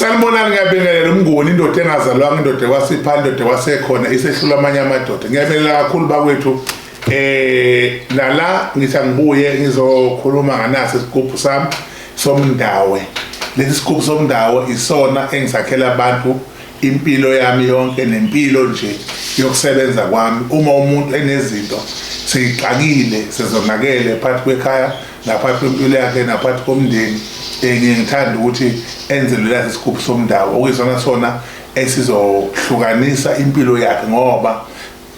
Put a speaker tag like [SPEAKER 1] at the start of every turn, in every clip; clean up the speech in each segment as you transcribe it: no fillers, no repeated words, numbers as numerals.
[SPEAKER 1] Sanibonani, ngiyabingelela uMnguni, indoda engazalwanga, indoda kwasipha, indoda kwasekhona isehlula amanye amadoda. Ngiyabingelela kakhulu bakwethu. Nala ngithi angibuye ngizokhuluma nganasi isigubhu sami somndawe. Lesi sigubhu somndawe isona engisakhela abantu impilo yami yonke nempilo nje yokusebenza kwami. Uma umuntu enezinto seyixakile, sezonakele phakathi kwekhaya naphakathi kwempilo yakhe naphakathi komndeni, ngiye ngithanda ukuthi enzelwe lasi sigubhu somndawo okuyisona sona esizohlukanisa impilo yakhe, ngoba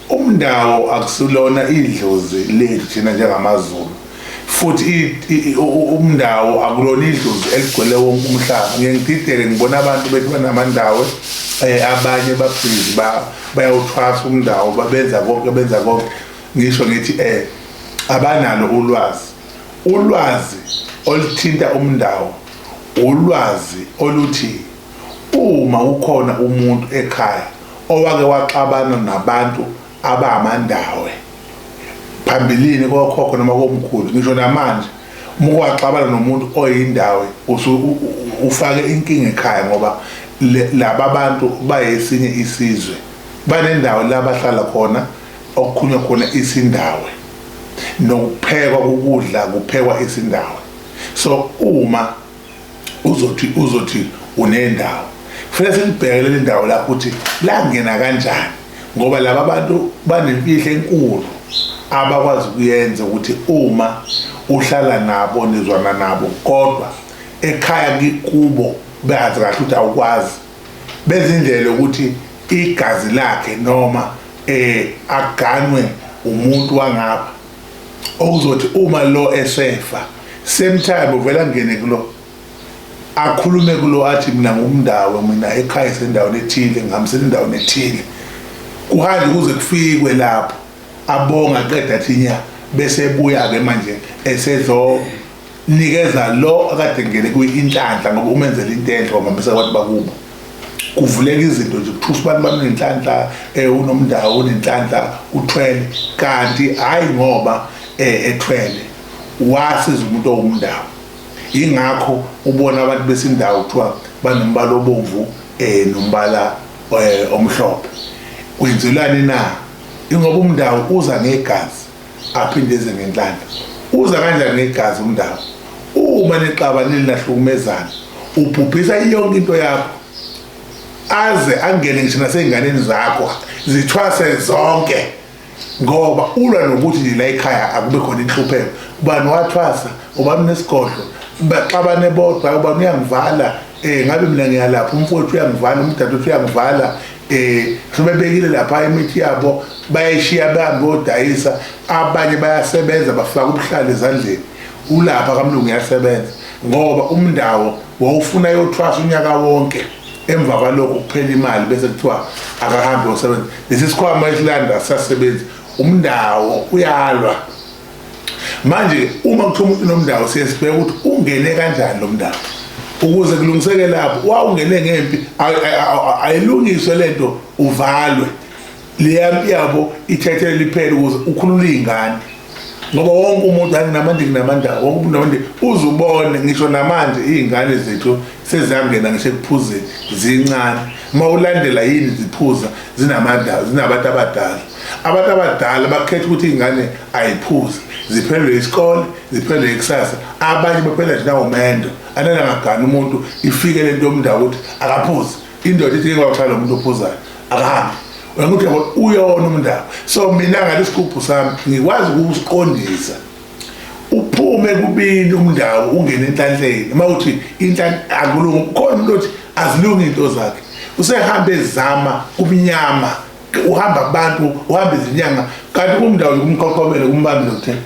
[SPEAKER 1] umndawo akusilona idlozi lethu thina njengamaZulu, futhi umndawo akulona idlozi eligcwele wonke umhlaba. Ngiye ngidideke ngibona abantu bethi banamandawo, abanye babhizi bayawuthwasa umndawo, babenza konke, benza konke. Ngisho ngithi abanalo ulwazi. Ulwazi oluthinta umndawo ulwazi oluthi uma kukhona umuntu ekhaya owake waxabana nabantu abamandawe phambilini kokhokho noma komkhulu, ngisho namanje uma waxabana nomuntu oyindawe ufake inkinga ekhaya, ngoba laba bantu bayesinye isizwe, banendawo la bahlala khona okukhulunywa khona isindawe, nokuphekwa kokudla kuphekwa isindawe. So uma uzothi unendawo, kufanele sikubheke le ndawo lakho ukuthi langena kanjani, ngoba laba bantu banemfihlo enkulu abakwazi ukuyenza ukuthi uma uhlala nabo nizwana nabo, kodwa ekhaya kubo bayazi kahle ukuthi awukwazi. Benza indlela yokuthi igazi lakhe noma aganwe umuntu wangapha, okuzothi uma lo esefa same time uvela angene kulo, akhulume kulo athi mina ngumndawo, mina ekhaya sendaweni ethile, ngihambisela endaweni ethile, kuhambe kuze kufikwe lapho abonga qeda athi nya, bese ebuya-ke manje esezonikeza lo akade ngene kwi-inhlanhla, ngoba umenzela into enhle wamhambisa kwabantu bakubo. Kuvuleka izinto nje, kuthusa abantu banenhlanhla, unomndawo unenhlanhla, uthwele, kanti hhayi ngoba ethwele wasiza umuntu owumndawo. Yingakho ubona abantu besindawo kuthiwa banombala obomvu nombala omhlophe. Kwenzelwani na? Ingoba umndawo uza ngegazi aphinde eze ngenhlanhla. Uza kanjani ngegazi umndawo? Uma nixabanile nahlukumezana, ubhubhisa yonke into yakho, aze angene ngisho nasey'nganeni zakho, zithwase zonke, ngoba ulwa nokuthi nje la ekhaya akube khona inhlupheko. Ubani wathwasa, ubani unesigodlo, baxabane bodwa, ubani uyangivala, ngabe mina ngiyalapha, umfowethu uyangivala, umdadewethu uyangivala, sebebekile lapha imithi yabo, bayayishiya bahambe bodayisa, abanye bayasebenza bafaka ubuhlalo ezandleni. Ulapha kamlungu uyasebenza, ngoba umndawo wawufuna yothwasa unyaka wonke, emva kwalokho kuphela imali bese kuthiwa akahambe osebenza. Lesi sikhwama esilanda sisasebenzi, umndawo uyalwa. Manje uma kuthiwa umuntu unomndawo, siye sibheke ukuthi ungene kanjani lo mndawo ukuze kulungiseke lapho. Wawungene ngempi, ayilungiswe lento, uvalwe leya mpi yabo, ithethele liphele ukuze ukhulule iy'ngane, ngoba wonke umuntu anginamandla, nginamandla, wonke umuntu namandla. Uze ubone ngisho namanje iy'ngane zethu seziyangena ngisho ekuphuzeni zincane. Uma ulandela yini ziphuza, zinamandla, zinabantu abadala. Abantu abadala bakhetha ukuthi iy'ngane ayiphuze, ziphelelwe isikole, ziphelelwe ikusasa, abanye baphela nje nawumendo ananangagani umuntu, ifike lento yomndawo ukuthi akaphuze. Indoda ithi ngeke lo muntu ophuzayo akahambe, uyanguthi yabo uyona umndawo. So mina ngalesigubhu sami ngikwazi ukusiqondisa uphume kubini umndawo ungene enhlanhleni. Uma uthi inhlanhla akulungi, khona umuntu othi azilungi into zakhe, usehambe ezama kumnyama, uhamba abantu, uhamba izinyanga, kanti umndawo kumqhoqhobele kumbambile kuthela.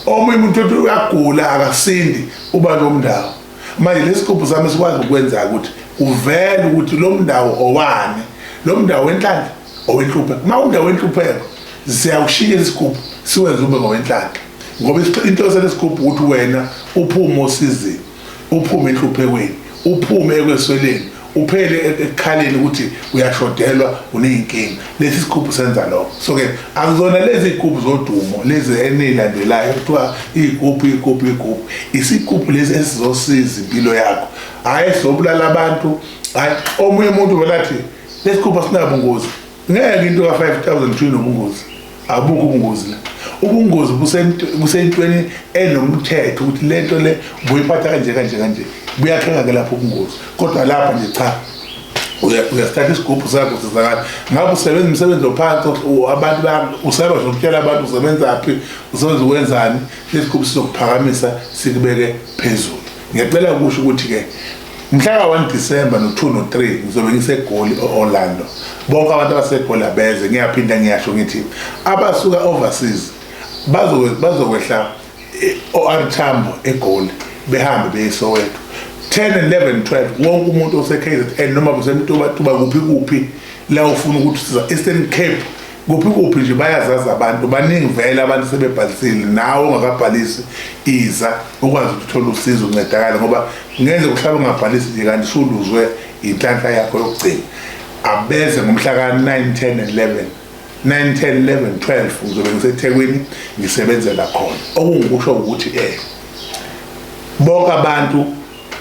[SPEAKER 1] Omunye umuntu uthi uyagula akasindi, uba nomndawo. Manje lesigubhu sami sikwazi ukwenza ukuthi kuvele ukuthi lo mndawo owani, lo mndawo wenhlanhla owenhlupheko. Uma umndawo wenhlupheko, siyawushiya isigubhu siwenze ube ngowenhlanhla, ngoba inhloso lesigubhu ukuthi wena uphume osizini, uphume enhluphekweni, uphume ekwesweleni, uphele ekukhaleni ukuthi uyashodelwa, uney'nkinga. Lesi sigubhu senza lokho. So-ke akuzona lezi iy'gubhu zodumo lezi eniyilandelayo kuthiwa iy'gubhu iy'gubhu iy'gubhu. Isigubhu lesi esizosiza impilo yakho, hhayi esizobulala abantu, Hayi, omunye umuntu vele athi lesigubhu asinabungozi. Ngeke into ka-5000 kusho inobungozi. Abukho ubungozi la. Ubungozi busentweni enomthetho ukuthi le nto le ubuyiphatha kanje kanje kanje. Buyakheka ke lapho ubungozi. Kodwa lapha nje cha, uyasithatha isigubhu sakho, sizakala. Ngabe usebenza umsebenzi ophansi, abantu useba nje ukutshela abantu usebenzaphi, usebenza ukwenzani, lesigubhu sizokuphakamisa sikubeke phezulu. Ngiyacela ukusho ukuthi-ke mhla ka-1 December no-2 no-3 ngizobe ngiseGoli e-Orlando. Bonke abantu abaseGoli abeze. Ngiyaphinda ngiyasho ngithi abasuka overseas bazokwehla o-R Tambo eGoli, behambe beye eSoweto. 10, 11, 12, wonke umuntu ose-KZN noma kuseMtubatuba, kuphi kuphi la ufuna ukuthi usiza, Eastern Cape, kuphi kuphi nje, bayazazi abantu baningi vele abantu sebebhalisile. Nawe ongakabhalisi, iza ukwazi ukuthi uthole usizo, uncedakale, ngoba ngeze kuhlala ungabhalisi nje kanti suluzwe inhlanhla yakho yokugcina. Abeze ngomhla ka-9, 10 and 11, 9, 10, 11, 12, ngizobe ngiseThekwini ngisebenzela khona. Okungikusho ukuthi bonke abantu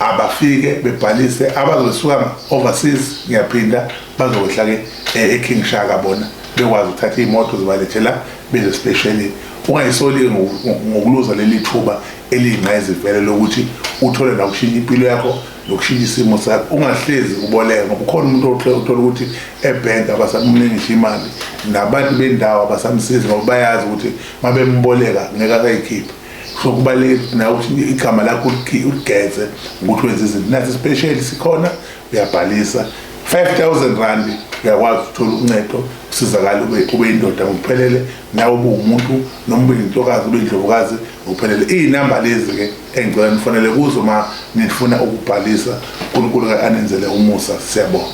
[SPEAKER 1] abafike bebhalise abazosuka overseas. Ngiyaphinda, bazokwehla ke eKing Shaka bona, bekwazi ukuthatha iy'moto zibalethela beze specially. Ungayisoli ngokuluza leli thuba eliyingqayizivele lokuthi uthole nakushintsha impilo yakho nokushintsha isimo sakho. Ungahlezi uboleka, ngoba ukhona umuntu othola ukuthi ebhenki abasamnika ngisho imali, nabantu bendawo abasamsizi ngoba bayazi ukuthi uma bemboleka ngeke asayikhiphe. So kubalulekile nawe ukuthi igama lakho uligeze ukuthi wenze izinto. Nathi special sikhona, uyabhalisa R5000, uyakwazi ukuthola uncedo, usizakale, ube indoda ngokuphelele, nawe ube umuntu noma ube intokazi, ube indlovukazi ngokuphelele. Iy'namba lezi-ke engicela nifonele kuzo ma nifuna ukubhalisa. uNkulunkulu-ke anenzele umusa. Siyabonga.